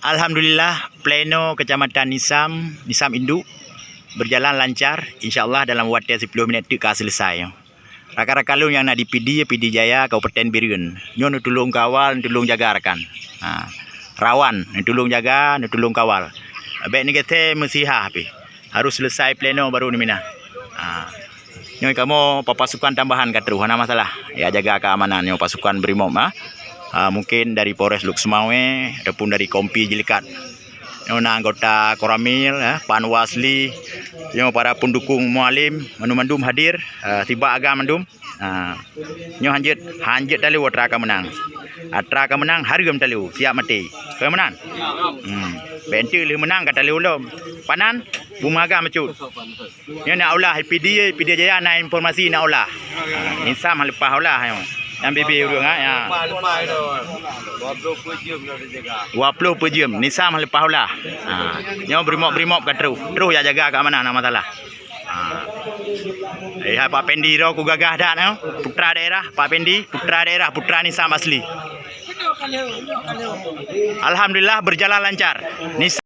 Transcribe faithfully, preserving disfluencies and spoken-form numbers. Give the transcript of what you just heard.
Alhamdulillah, pleno Kecamatan Nisam, Nisam Induk, berjalan lancar. Insya Allah dalam watèe siploh minit teuk ka selesai. Rakan-rakan lôn nyang na di Pidie, Pidie Jaya, Kabupaten Bireuen. Nyoe neutulông kawal, neutulông jaga rakan. Ha. Rawan, neutulông jaga, neutulông kawal. Bèk neugeusé meusihah pih. Harus selesai pleno baru neuminah. Ha. Nyoe kamoe pa-, pasukan tambahan ka troh, hana masalah. Ya, jaga keamanan nyoe pasukan Brimob, ha. Ha, mungkin dari Polres Lhokseumawe ataupun dari Kompi Jilkat. Nyoe na anggota Koramil, eh, Panwasli, nyoe para pendukung Mualim, mandum-mandum hadir, eh, sibak agam mandum. Ha. Nyoe hanjeuet, hanjeuet taleue atra ka meunang. Atra ka meunang, hareuem taleue, siap maté. Ka meunang? Hmm. Bèk enteuk lheueh meunang ka taleue lom. Panan, beumeugah meucut. Nyoe na ulah, Pidie, Pidie Jaya na informasi na ulah. Ha, Nisam leupah ulah nyoe. Nyang bibé ureueng, ha, ya. Leupah, leupah itu. Dua puluh peuet jeuem dah dijaga. Dua puluh peuet jeuem, Nisam leupah ulah. Ha, nyoe Brimob-Brimob ka troh. Troh jak jaga keamanan, hana masalah. Ha. Eh, hai Pak Pendi ro ku gagah that, eh. Putra daerah, Pak Pendi, putra daerah, putra Nisam asli. Alhamdulillah berjalan lancar. Nisam